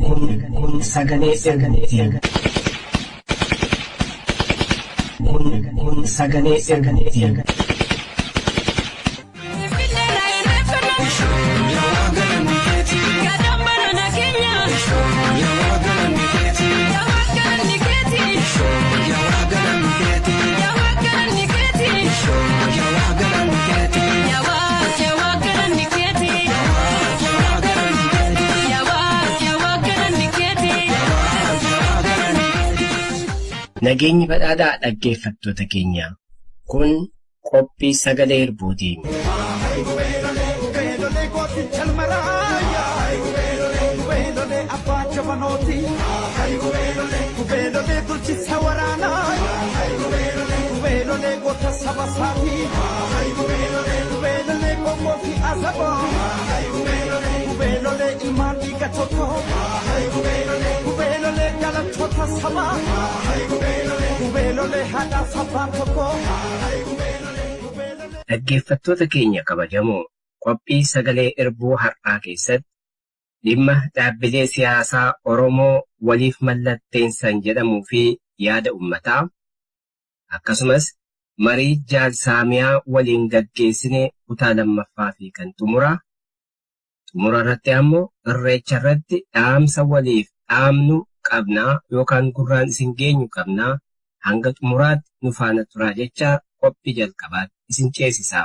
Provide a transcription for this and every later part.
Kun sagalee sagalee. Kun sagalee sagalee. Nageenyi badhaadhaa dhaggeeffattoota keenya. Kun qophii sagalee hirbuuti. Dhaggeeffattoota keenya kabajamoo qophii sagalee irbuu har'aa keessatti dhimma dhaabbilee siyaasaa Oromoo waliif mallatteensan jedhamuu fi yaada uummataa akkasumas marii jaalsaamiyaa waliin gaggeessine kutaa lammaffaa fi kan xumuraa xumura irratti ammoo irreecha irratti dhaamsa waliif dhaamnu qabnaa yookaan gurraan isin geenyu qabnaa hanga xumuraatti nu faana turaa jecha qophii jalqabaatti isin ceesisa.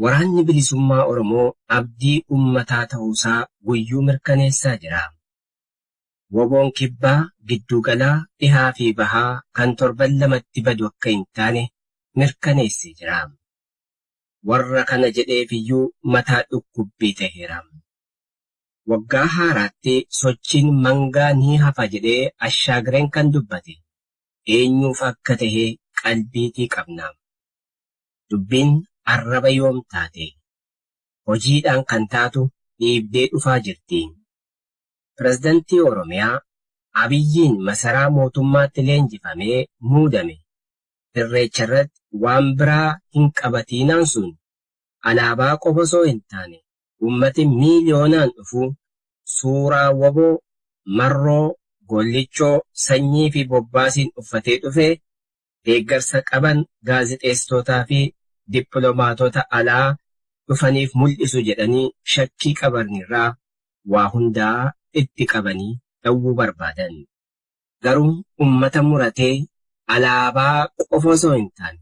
Waraanni bilisummaa Oromoo abdii uummataa ta'uusaa guyyuu mirkaneessaa jira. Woboon kibbaa gidduugalaa dhihaa fi bahaa kan torban lamatti badu akka hin taane mirkaneessee jira. Warra kana jedheefiyyuu mataa dhukkubbii ta'eera. Waggaa haaraatti sochiin mangaa ni hafa jedhee ashaagireen kan dubbate eenyuuf akka tahe qalbiitii qabna. Dubbiin arraba yoom taate hojiidhaan kan taatu dhiibdee dhufaa jirti. Pireezidantii Oromiyaa Abiyyiin masaraa mootummaatti leenjifamee muudame irreecha irratti waan biraa hin qabatiinaan sun alaabaa qofa osoo hin taane uummati miiliyoonaan dhufu suuraa woboo marroo gollichoo sanyii fi bobbaasiin uffatee dhufe deeggarsa qaban gaazexeessitootaa fi dippiloomaatota alaa dhufaniif mul'isu jedhanii shakkii qabanirraa waa hundaa itti qabanii dhawwuu barbaadan. Garuu uummata muratee alaabaa qofa osoo hin taane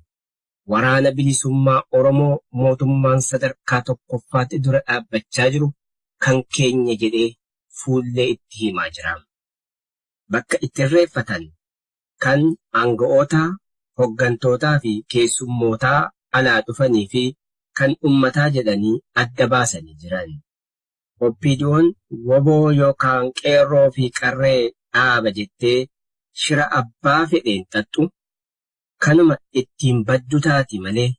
waraana bilisummaa Oromoo mootummaan sadarkaa tokkoffaatti dura dhaabbachaa jiru kan keenya jedhee fuullee itti himaa jira. Bakka itti irreeffatan kan aanga'ootaa, hoggantootaa fi keessummootaa alaa dhufanii fi kan uummataa jedhanii adda baasanii jiran. Oppiidiyoon woboo yookaan qeerroo fi qarree dhaaba jettee shira abbaa fedheen xaxxu kanuma ittiin baddu taati malee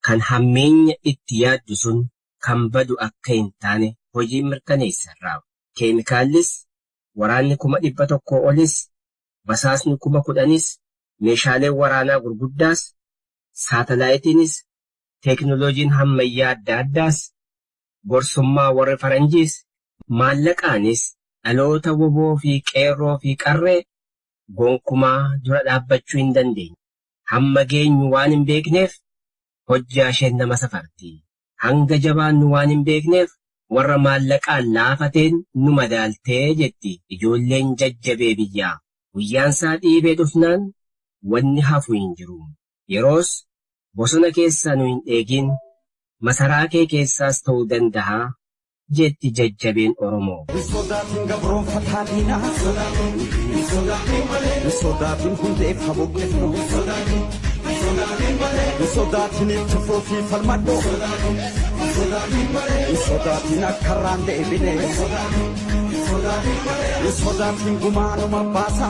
kan hammeenya itti yaaddu sun kan badu akka hin taane hojii mirkaneessarraa. Keemikaallis waraanni 100,000 olis basaasni 10,000s meeshaaleen waraanaa gurguddaas saatalaayitiinis teeknooloojiin hammayyaa adda addaas gorsummaa warri faranjiis maallaqaanis dhaloota woboo fi qeerroo fi qarree gonkumaa dura dhaabbachuu hin dandeenye. Hamma geenyu waan hin beekneef hojjaa isheen nama safarti. Hanga jabaannu waan hin beekneef warra maallaqaan laafateen nu madaaltee jetti ijoolleen jajjabee biyyaa. Guyyaan isaa dhiibee dhufnaan wanni hafu hin jiru. Yeroos bosona keessaa nu hin eegin, masaraa kee keessaas ta'uu danda'a jetti jajjabeen Oromoo. Hin sodaatin gabroonfataa diinaa. Hin sodaatin hundeef habuqqifnu. Hin sodaatin itti fufii falmadhu. Hin sodaatin akka irraan deebine. Hin sodaatin gumaanuma baasa.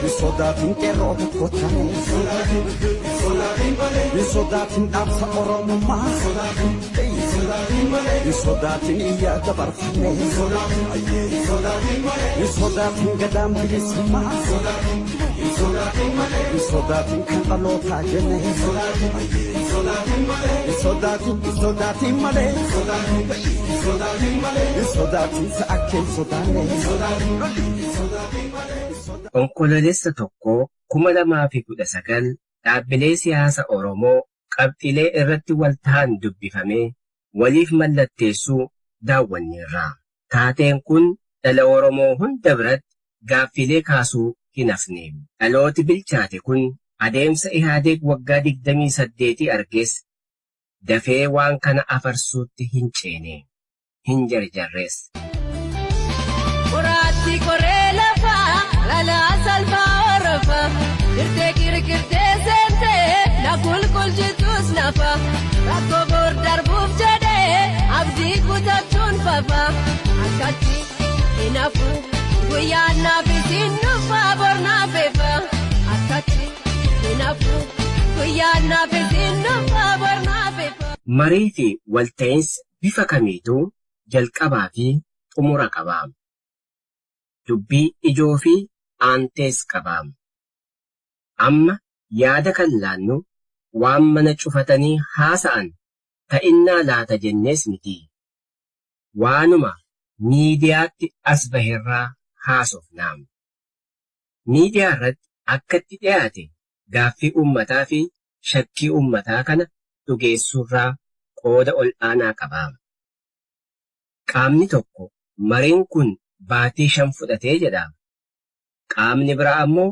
Hin sodaatin qeerroo tokko taane. Hin sodaatin dhaamsa Oromummaa. Hin sodaatin iyyaa dabarfanne. Hin sodaatin gadaan bilisummaa. Hin sodaatin kan dhalootaa jenne. Hin sodaatin, hin sodaatin malee. Hin sodaatin sa'a kee hin sodaanne. Onkoloolessa 1, 2019 dhaabbilee siyaasa Oromoo qabxiilee irratti wal tahan dubbifamee waliif mallatteessuu daawwanneerra. Taateen kun dhala Oromoo hunda biratti gaaffiilee kaasuu hin hafne. Dhalooti bilchaate kun adeemsa Ihaadeeg waggaa digdamii saddeetii arges dafee waan kana afarsuutti hin ceene, hin jarjarres. Qoraattii qoree lafaa, lalaa salphaa horofa, dirtee kirkirtee seentee, na kulkulchitus nafa, rakkoo bor darbuuf jedhee, abdii kutachuun fafa, akkatti hin hafu, guyyaan naaf isin dhufa, bor naaf efa, akkatti hin hafu, guyyaan naaf isin dhufa, bor naaf efa. Marii fi walta'iinsi bifa kamiituu jalqabaa fi xumura qaba. Dubbii ijoo fi aantees qaba. Amma yaada kan laannu waan mana cufatanii haasa'an ta'innaa laata jennees miti. Waanuma miidiyaatti as baherraa haasofna. Miidiyaa irratti akkatti dhiyaate gaaffii uummataa fi shakkii uummataa kana dhugeessuurraa qooda ol'aanaa qaba. Qaamni tokko mariin kun baatii 5 fudhatee jedha. Qaamni biraa ammoo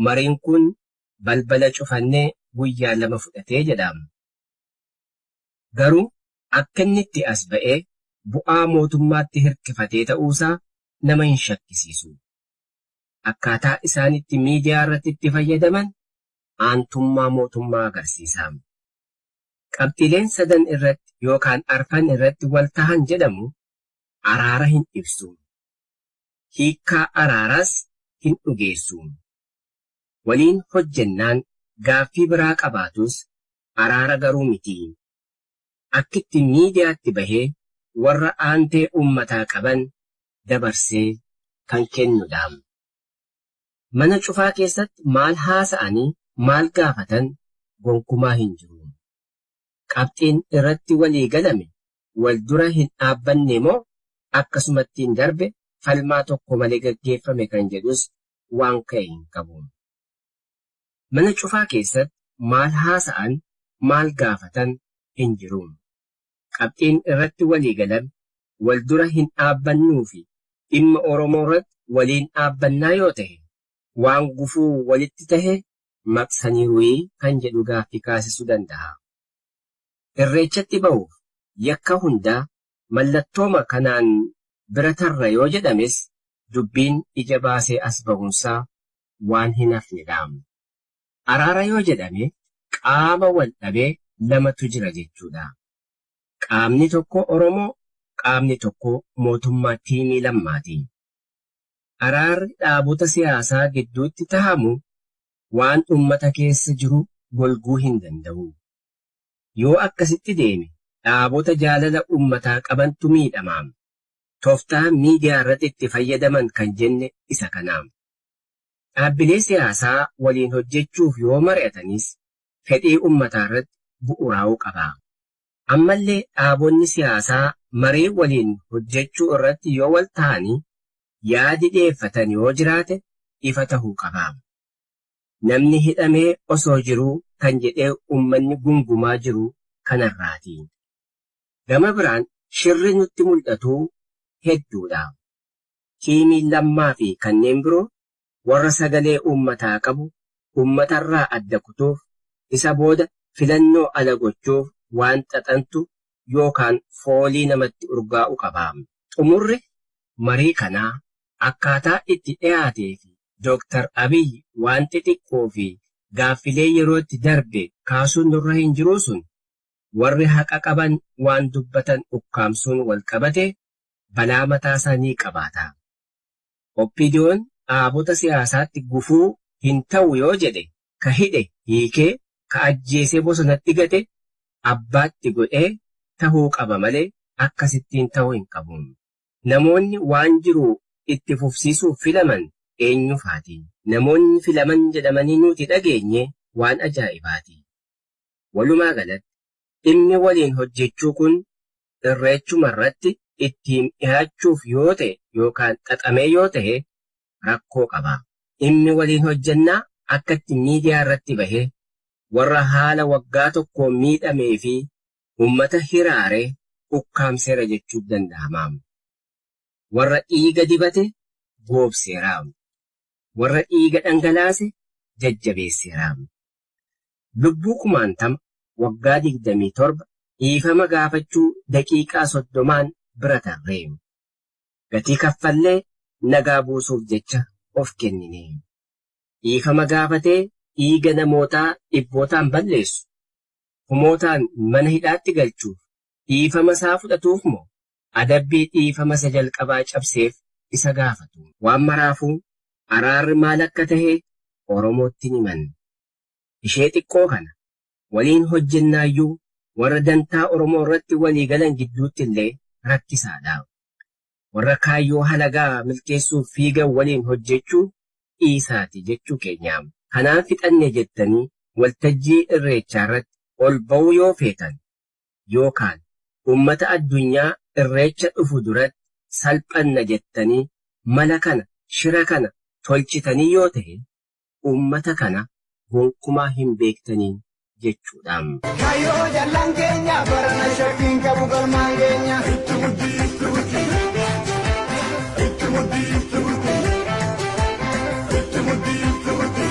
mariin kun balbala cufannee guyyaa 2 fudhatee jedha. Garuu akka inni itti as ba'e bu'aa mootummaatti hirkifatee ta'uusaa nama hin shakkisiisu. Akkaataa isaan itti miidiyaa irratti itti fayyadaman aantummaa mootummaa agarsiisa. Qabxiileen sadan irratti yookaan arfan irratti wal tahan jedhamu araara hin ibsu. Hiikkaa araaraas hin dhugeessu. Waliin hojjennaan gaaffii biraa qabaatus araara garuu miti. Akkitti miidiyaatti bahee warra aantee uummataa qaban dabarsee kan kennudha. Mana cufaa keessatti maal haasa'anii maal gaafatan gonkumaa hin jiru. Qabxiin irratti walii galame wal dura hin dhaabbanne moo akkasumattiin darbe falmaa tokko malee gaggeeffame kan jedhus waan ka'e hin qabu. Mana cufaa keessatti maal haasa'an maal gaafatan hin jiru. Qabxiin irratti walii galame wal dura hin dhaabbannuu fi dhimma Oromoo irratti waliin dhaabbannaa yoo ta'e waan gufuu walitti tahe maqsaniiruyi kan jedhu gaaffii kaasisuu danda'a. Irreechatti bahuuf yakka hundaa mallattooma kanaan bira tarra yoo jedhames dubbiin ija baasee as bahuunsaa waan hin hafnedha. Araara yoo jedhame qaama wal dhabee lamatu jira jechuudha. Qaamni tokko Oromoo, qaamni tokko mootummaa tiimii Lammaati. Araarri dhaabota siyaasaa gidduutti tahamu waan ummata keessa jiru golguu hin danda'u. Yoo akkasitti deeme dhaabota jaalala ummataa qabantu miidhama. Tooftaa miidiyaa irratti itti fayyadaman kan jenne isa kana. Dhaabbilee siyaasaa waliin hojjechuuf yoo mari'atanis fedhii ummataa irratti bu'uraa'uu qaba. Ammallee dhaabonni siyaasaa marii waliin hojjechuu irratti yoo wal tahanii yaadi dhiyeeffatan yoo jiraate ifa tahuu qaba. Namni hidhamee osoo jiruu kan jedhee ummanni gungumaa jiru kanarraati. Gama biraan shirri nutti mul'atu hedduudha. Tiimiin Lammaa fi kanneen biroo warra sagalee uummataa qabu uummatarraa adda kutuuf isa booda filannoo ala gochuuf waan xaxantu yookaan foolii namatti urgaa'u qaba. Xumurri marii kanaa akkaataa itti dhiyaatee fi Dooktar Abiyyi waan xixiqqoo fi gaaffilee yerootti darbe kaasuun nurra hin jiruu sun warri haqa qaban waan dubbatan ukkaamsuun wal qabate balaa mataa isaanii qabaata. OPDOn dhaabota siyaasaatti gufuu hin ta'u yoo jedhe ka hidhe hiikee ka ajjeesee bosonatti gate abbaatti godhee tahuu qaba malee akkasittiin ta'uu hin qabu. Namoonni waan jiru itti fufsiisuuf filaman eenyu faati? Namoonni filaman jedhamanii nuti dhageenye waan ajaa'ibaati. Walumaa galatti dhimmi waliin hojjechuu kun irreechuma irratti ittiin dhihaachuuf yoo ta'e yookaan xaxamee yoo ta'e rakkoo qaba. Dhimmi waliin hojjennaa akkatti miidiyaa irratti bahee warra haala waggaa tokko miidhamee fi uummata hiraaree ukkaamseera jechuun danda'ama. Warra dhiiga dibate goobseera. Warra dhiiga dhangalaase jajjabeesseera. Lubbuu kumaantama waggaa 27 dhiifama gaafachuu daqiiqaa 30n bira tarree. Gatii kaffallee nagaa buusuuf jecha of kennine. Dhiifama gaafatee dhiiga namootaa dhibbootaan balleessu. Kumootaan mana hidhaatti galchuuf dhiifama isaa fudhatuuf moo adabbii dhiifama isa jalqabaa cabseef isa gaafatu. Waan maraafuu araarri maal akka tahe Oromootti himan. Ishee xiqqoo kana waliin hojjennaayyuu warra dantaa Oromoo irratti walii galan gidduutti illee rakkisaadha. Warra kaayyoo halagaa milkeessuuf fiigan waliin hojjechuu dhiisaati jechuu keenya. Kanaan fixanne jettanii waltajjii irreechaa irratti ol ba'uu yoo feetan yookaan uummata addunyaa irreecha dhufu duratti salphanna jettanii mala kana shira kana tolchitanii yoo ta'e uummata kana gonkumaa hin beektanii jechuudha. Kayyoo jallaan keenya barana shakkiin qabu galmaan keenya. Itti muddi itti muddi. Itti muddi itti muddi. Itti muddi itti muddi.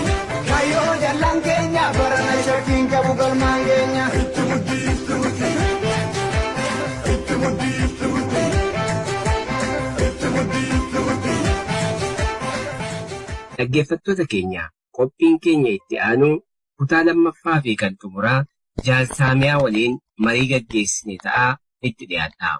Kayyoo jallaan keenya barana shakkiin qabu galmaan keenya. Itti muddi itti muddi. Itti muddi itti muddi. Itti muddi itti muddi. Dhaggeeffattoota keenya qophiin keenya itti aanu kutaa lammaffaa fi kan xumuraa Jaalsaamiyaa waliin marii gaggeessine ta'aa itti dhiyaadha.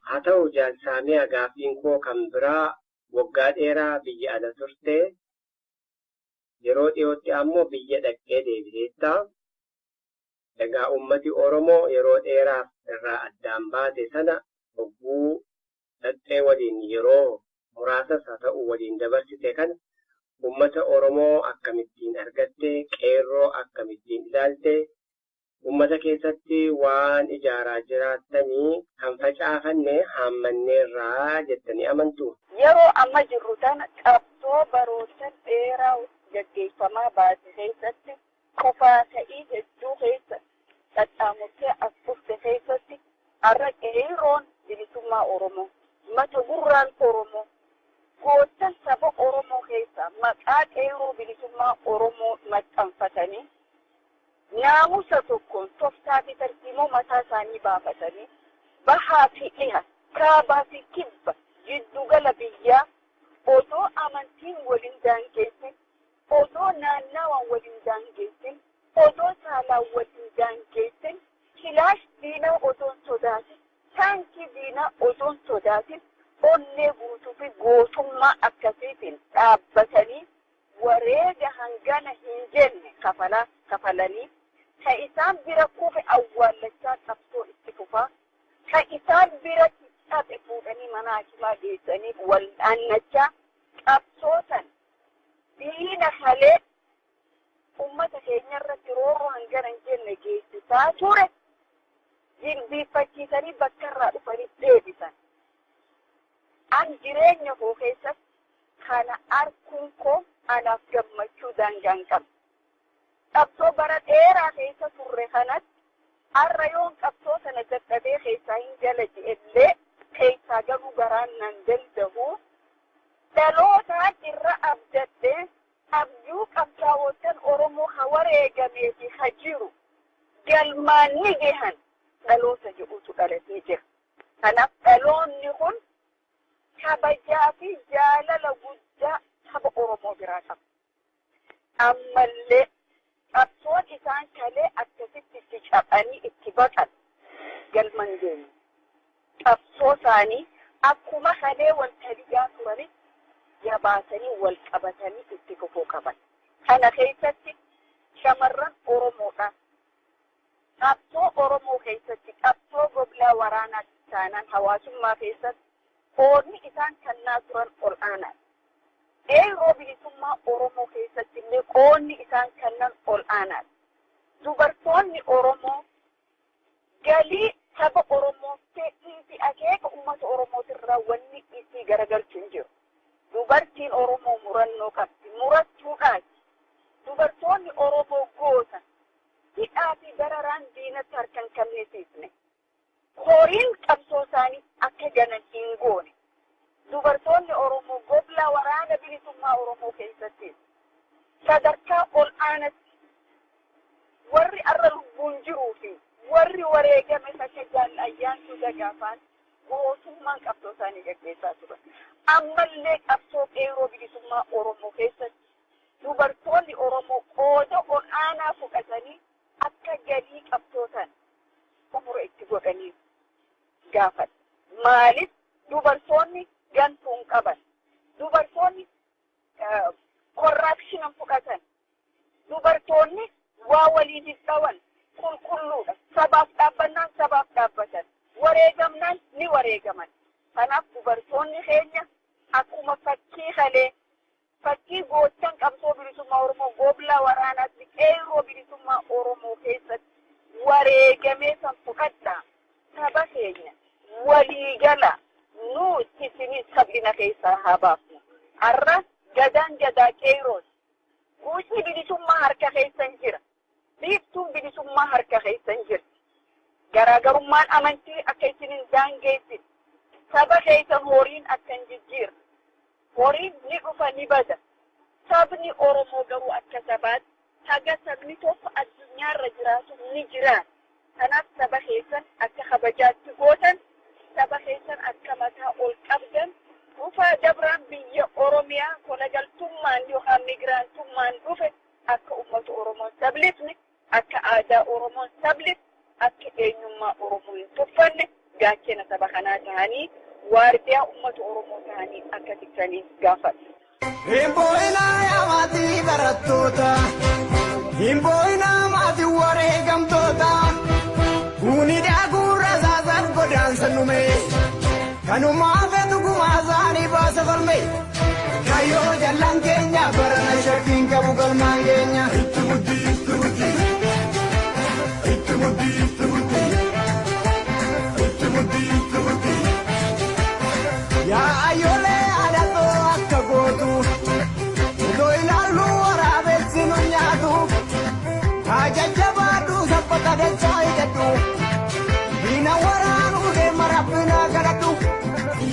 Haa ta'u Jaalsaamiyaa gaaffiin koo kan biraa waggaa dheeraa biyya ala turte yeroo dhiyootti ammoo biyya dhaqxee deebiteetta. Egaa uummati Oromoo yeroo dheeraaf irraa addaan baate sana hogguu dhaqxee waliin yeroo muraasas haa ta'u waliin dabarsite kana uummata Oromoo akkamittiin argatte, qeerroo akkamittiin ilaalte, uummata keessatti waan ijaaraa jiraattanii kan facaafanne haammanneerraa jettanii amantu. Yeroo amma jirru tana qabsoo baroota dheeraa gaggeeffamaa baate keessatti kufaa ta'ii hedduu keessa qaxxaamurtee as dhufte keessatti har'a qeerroon bilisummaa Oromoo mata gurraan Oromoo goota saba Oromoo keessa maqaa qeerroo bilisummaa Oromoo maxxanfatanii naamusa tokkoon toftaa fi tartiimoo mataa isaanii baafatanii bahaa fi dhiha kaabaa fi kibba giddugala biyyaa otoo amantiin waliin daangeessin otoo naannawaan waliin daangeessin otoo saalaan waliin daangeessin kilaash diinaa otoo hin sodaatin taankii diinaa otoo hin sodaatin onnee guutuu fi gootummaa akkasiitiin dhaabbatanii wareega hangana hin jenne kafalanii ka isaan bira kufe awwaallachaa qabsoo itti fufaa ka isaan biratti cabe fuudhanii mana hakimaa geessanii wal'aannachaa qabsootan diina halee ummata keenya irratti roorroo hangana hin jenne geessisaa ture. Jilbiiffachiisanii bakka irraa dhufanii deebisan. An jireenya koo keessatti kana arkuun koo anaaf gammachuu daangaa hin qabne. Qabsoo bara dheeraa keessa turre kanatti har'a yoon qabsoo sana dadhabee keessaa hin gala je'ellee keessaa galuu garaan nan danda'u. Dhalootaan irra abdadhee abjuu qabsaa'otan Oromoo ha wareegamee fi ha jiru galmaan ni gahan dhaloota jedhutu dhalatee jira. Kanaaf dhaloonni kun kabajaa fi jaalala guddaa saba Oromoo biraa qaba. Ammallee qabsoon isaan kalee akkasitti itti caphanii itti baqan galma hin geenye. Qabsoo isaanii akkuma kalee wal taligaa turanitti jabaatanii wal qabatanii itti fufuu qaban. Kana keessatti shamarran Oromoodha. Qabsoo Oromoo keessatti qabsoo goblaa waraanaa taanaan hawaasummaa keessatti qoodni isaan kennaa turan ol aanaadha. Qeerroo bilisummaa Oromoo keessatti illee qoodni isaan kennan ol aanaadha. Dubartoonni Oromoo galii saba Oromoo fedhii fi akeeka uummata Oromootirraa wanni isii garagalchu hin jiru. Dubartiin Oromoo murannoo qabdi. Murachuudhaati. Dubartoonni Oromoo goota. Hidhaa fi dararaan diinatti harka hin kennisiisne. Horiin qabsoo isaanii akka ganan hin goone. Dubartoonni Oromoo goblaa waraana bilisummaa Oromoo keessatti sadarkaa ol aanatti warri arra lubbuun jiruu fi warri wareegame akka Jaal Ayyaantuu Dagaafaan gootummaan qabsoo isaanii gaggeessaa turan. Ammallee qabsoo qeerroo bilisummaa Oromoo keessatti dubartoonni Oromoo qooda ol aanaa fudhatanii akka galii qabsootan xumura itti godhanii gaafadha. Maaliif dubartoonni gantuu hin qaban? Dubartoonni corruption fudhatan. Dubartoonni waa waliin hin dhawan, qulqulluudha. Sabaaf dhaabbannaan sabaaf dhaabbatan. Wareegamnaan ni wareegaman. Kanaaf dubartoonni keenya akkuma fakkii kalee fakkii goochan qabsoo bilisummaa Oromoo goblaa waraanaatti qeerroo bilisummaa Oromoo keessatti wareegamee san fudhadhaa. Saba keenya waliigala nuti isinis sablina keessaa haa baafnu. Har'a gadaan gadaa qeerrooti. Guutii bilisummaa harka keessan jira. Biiftuun bilisummaa harka keessan jirti. Garaagarummaan amantii akka isin hin daangeessine. Saba keessan horiin akka hin jijjiirre. Horiin ni dhufa ni bada. Sabni Oromoo garuu akka sabaatti haga sabni tokko addunyaarra jiraatu ni jiraata. Kanaaf saba keessan akka kabajaatti gootan, saba keessan akka mataa ol qabdan, dhufaa dabraan biyya Oromiyaa kolagaltummaan yookaan migraantummaan dhufe akka uummata Oromoo hin sablifne, akka aadaa Oromoo hin sablifne, akka eenyummaa Oromoo hin tuffanne gaachana saba kanaa ta'anii waardiyaa uummata Oromoo ta'anii akka tiksanii gaafadha. Hin boo'inaa yaa maatii barattoota, hin boo'inaa maatii wareegamtoota, kuni daakuu rasaasaaf godaansa nume, kanumaa feetu gumaa isaanii baasa falme, kayyoo jallaan keenya barana shakkiin qabu galmaan keenya. Itti muddi itti muddi. Itti muddi itti muddi. Itti muddi itti muddi. Yaa ayyoolee adatoo akka gootu, otoo ilaallu waraabessi nu nyaatu, haa jajjabaadhu saffata dachaa hidhadhu, diina waraanuu deema rabbina kadhadhu.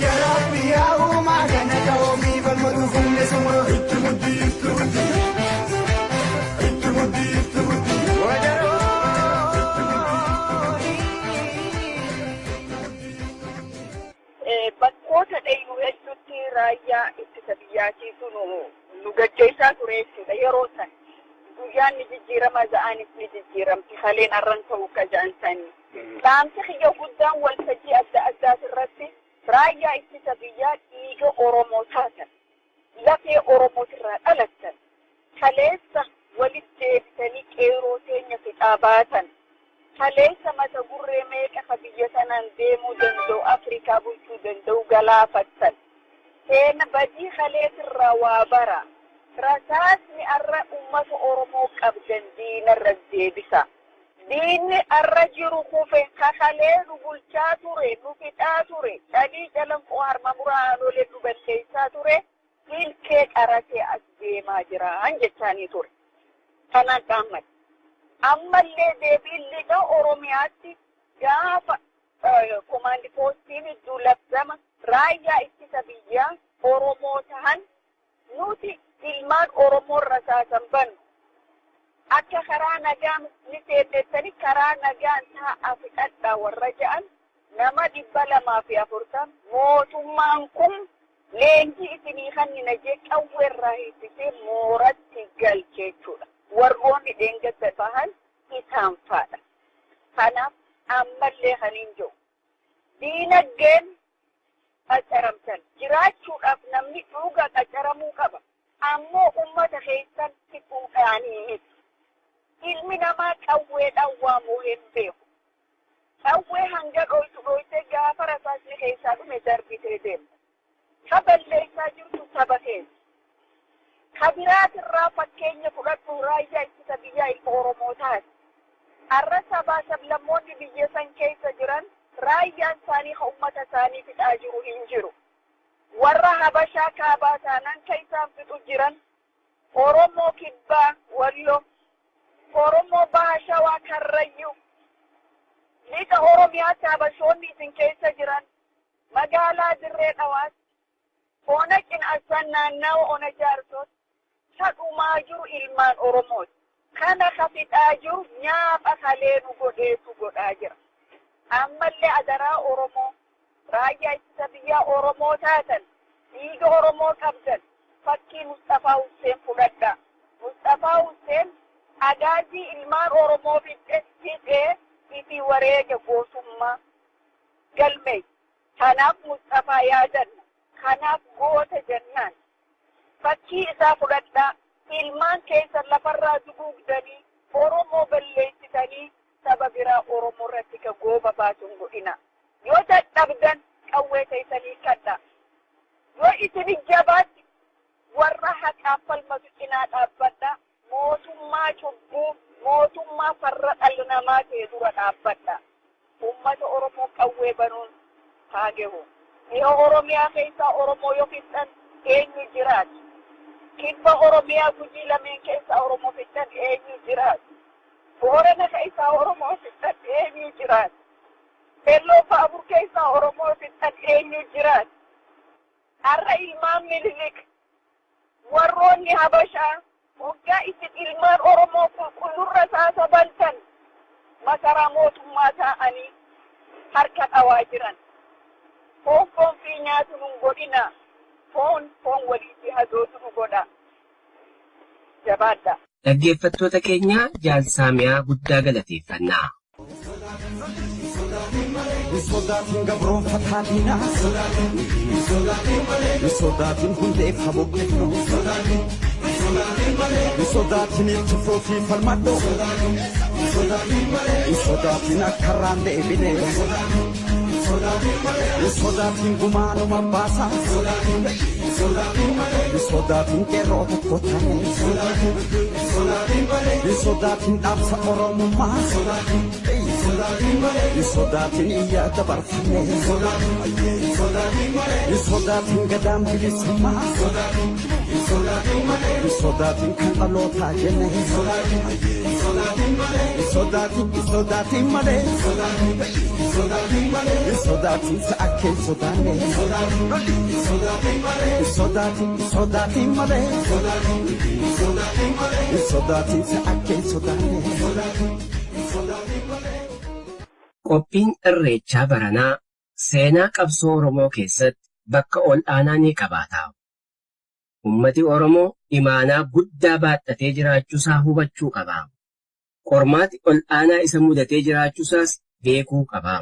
Yaa Rabbi yaa uumaa kana ta'oomii falmatu fuulli suma. Itti muddi itti muddi. Itti muddi itti muddi. Bakkoota dhaynu hedduutti raayyaa ittisa biyyaatiitu nu gaggeessaa ture jechuudha yeroo san. Guyyaan ni jijjiirama, za'aanis ni jijjiiramti, kaleen arran ta'uu akka ja'an sanii. Dhaamsi kiyya guddaan waltajjii adda addaas irratti raayyaa ittisa biyyaa dhiiga Oromoo taatan, lafee Oromootirraa dhalattan, kaleessa walitti deebitanii qeerroo teenya fixaa baatan, kaleessa mata gurree meeqa ka biyya sanaan deemuu danda'u, Afrikaa bulchuu danda'u galaafattan. Seena badii kaleetirraa waa bara. Rasaasni arra uummata Oromoo qabdan diinarra deebisa. Diinni arra jiru kufe. kalee nu bulchaa ture, nu fixaa ture, calii calanqoo harma muraa aanolee nu balleessaa ture, ilkee qaratee as deemaa jiraan jechaanii ture. Kanaan dhaammate. Ammallee deebiin lixa Oromiyaatti gaafa komaandi poostiin iddoo labsama raayyaa ittisa biyyaa Oromoo tahan nuti ilmaan Oromoo rasaasan bannu. Akka karaa nagaan ni seelleessanii karaa nagaan taa'aa fixadhaa warra ja'an nama 240 mootummaan kun leenjii isinii kannina jee qawweerraa hiisisee mooratti galche jechuudha. Warroonni dheengadda bahan isaan faadha. Kanaaf ammallee kan hin jiru. Diinagdeen qacaramtan jiraachuudhaaf namni dhuga qacaramuu qaba. Ammoo uummata keessan fixuudhaanii miti. Ilmi namaa qawweedhaan waamuu hin beeku. Qawwee hanga dhoytu dhoytee gaafa rasaasni keessaa dhume darbitee deemta. Ka balleessaa jirtu saba keessa. Ka biraatirraa fakkeenya fudhadhu raayyaa ittisa biyyaa ilma Oromoo taate. Har'a sabaa sablammoonni biyya san keessa jiran raayyaan isaanii ka uummata isaanii fixaa jiru hin jiru. Warra Habashaa kaabaa taanaan ka isaan fixu jiran Oromoo kibbaa Walloo, Oromoo baha Shawaa Karrayyuu, lixa Oromiyaatti Habashoonni isin keessa jiran magaalaa Dirree Dhawaatti, ona Cinaassaan naannawa ona Jaarsotti ka dhumaa jiru ilmaan Oromooti. Kana ka fixaa jiru nyaapha kalee nu godheetu godhaa jira. Ammallee adaraa Oromoo raayyaa ittisa biyyaa Oromoo taatan dhiiga Oromoo qabdan fakkii Mustafaa Husseen fudhadhaa. Mustafaa Husseen agaazii ilmaan Oromoo fixee ifi wareega gootummaa galmeesse. Kanaaf Mustafaa yaadanna. Kanaaf goota jennaan. Fakkii isaa fudhadhaa. Ilmaan keessan lafarraa duguugdanii Oromoo balleessitanii saba biraa Oromoo irratti ka gooba baasuun godhina. Yoo dadhabdan qawwee teessanii kadhaa. Yoo isin jabaatti warra haqaaf falmatu cinaa dhaabbadha. Mootummaa cubbuu, mootummaa farra dhala namaa ta'e dura dhaabbadha. Uummata Oromoo qawwee banuun haa gahu. Dhiha Oromiyaa keessaa Oromoo yoo fixan eenyu jiraatu? Kibba Oromiyaa Gujii lameen keessaa Oromoo fixan eenyu jiraatu? Boorana keessaa Oromoo fixan eenyu jiraatu? Belloo Baabur keessaa Oromoo fixan eenyu jiraatu? Har'a ilmaan Minilik warroonni Habashaa hoggaa isin ilmaan Oromoo qulqullurra saasabantan masaraa mootummaa taa'anii harka dhawaa jiran. Foon foon fi nyaatu nun godhina. Foon foon waliitti hadootu nu godha. Jabaadha. Dhaggeeffattoota keenya Jaal Saamiyaa guddaa galateeffannaa. Sodaatiin gabroonfataa diinaa. Sodaatiin hundeef haboqqeetu. Sodaatiin itti fuufii falmadhu. Sodaatiin akka irraan deebine. Sodaatiin gumaanuma baasa. Sodaatiin qeerroo tokko ta'e. Sodaatiin dhaabsa Oromummaa. Sodaatiin iyya dabarfame. Sodaatiin gadaan bilisummaa. Sodaatiin kan dhalootaa jenne. Sodaatiin sodaatiin malee. Sodaatiin sa'a kee sodaanne. Sodaatiin sodaatiin malee. Sodaatiin sa'a kee sodaanne. Qophiin Irreechaa baranaa seenaa qabsoo Oromoo keessatti bakka ol aanaa ni qabaata. Ummati Oromoo imaanaa guddaa baadhatee jiraachuusaa hubachuu qaba. Qormaati ol aanaa isa mudatee jiraachuusaas beekuu qaba.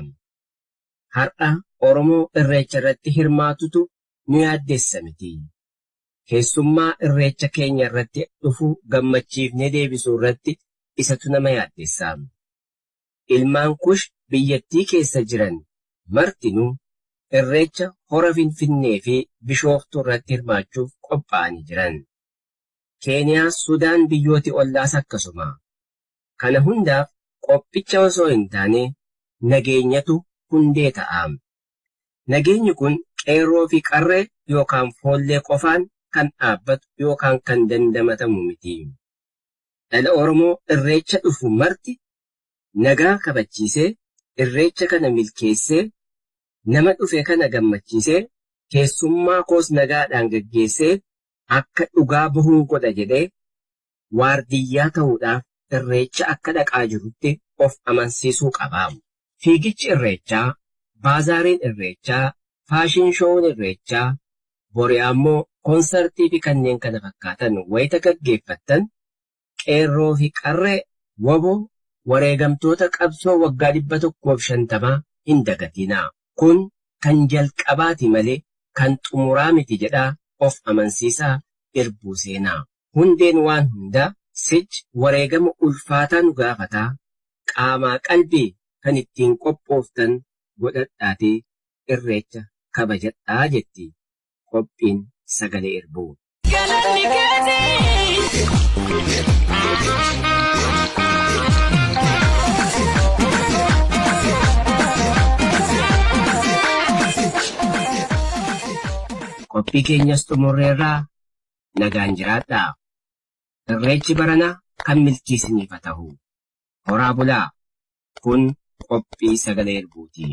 Har'a Oromoo Irreecha irratti hirmaatutu nu yaaddessa miti. Keessummaa Irreecha keenya irratti dhufu gammachiifnee deebisuu irratti isatu nama yaaddessa. Ilmaan Kush biyyattii keessa jiran martinuu Irreecha hora Finfinnee fi Bishooftuu irratti hirmaachuuf qophaa'anii jiran. Keeniyaa, Sudaan biyyooti ollaas akkasuma. Kana hundaaf qophicha osoo hin taane nageenyatu hundee ta'a. Nageenyi kun qeerroo fi qarree yookaan foollee qofaan kan dhaabbatu yookaan kan dandamatamu miti. Dhala Oromoo irreecha dhufu marti nagaa kabachiisee, irreecha kana milkeessee, nama dhufe kana gammachiisee, keessummaa koos nagaadhaan gaggeessee akka dhugaa bahuun godha jedhee waardiyyaa ta'uudhaaf irreecha akka dhaqaa jirutti of amansiisuu qaba. Fiigichi irreechaa, baazaariin irreechaa, fashion show'n irreechaa, bori ammoo konsartii fi kanneen kana fakkaatan wayita gaggeeffattan qeerroo fi qarree woboo wareegamtoota qabsoo waggaa 150 hin dagatinaa. Kun kan jalqabaati malee kan xumuraa miti jedhaa of amansiisaa irbuu seenaa. Hundeen waan hundaa sichi wareegama ulfaataa nu gaafataa qaamaa qalbii kan ittiin qophooftan godhadhaatee irreecha kabajadhaa jetti qophiin sagalee irbuu. Galanni keetii. Qophii keenyas xumurreerraa nagaan jiraadhaa. Irreechi baranaa kan milkiisiniif haa ta'u. Horaa bulaa. Kun qophii sagalee irbuuti.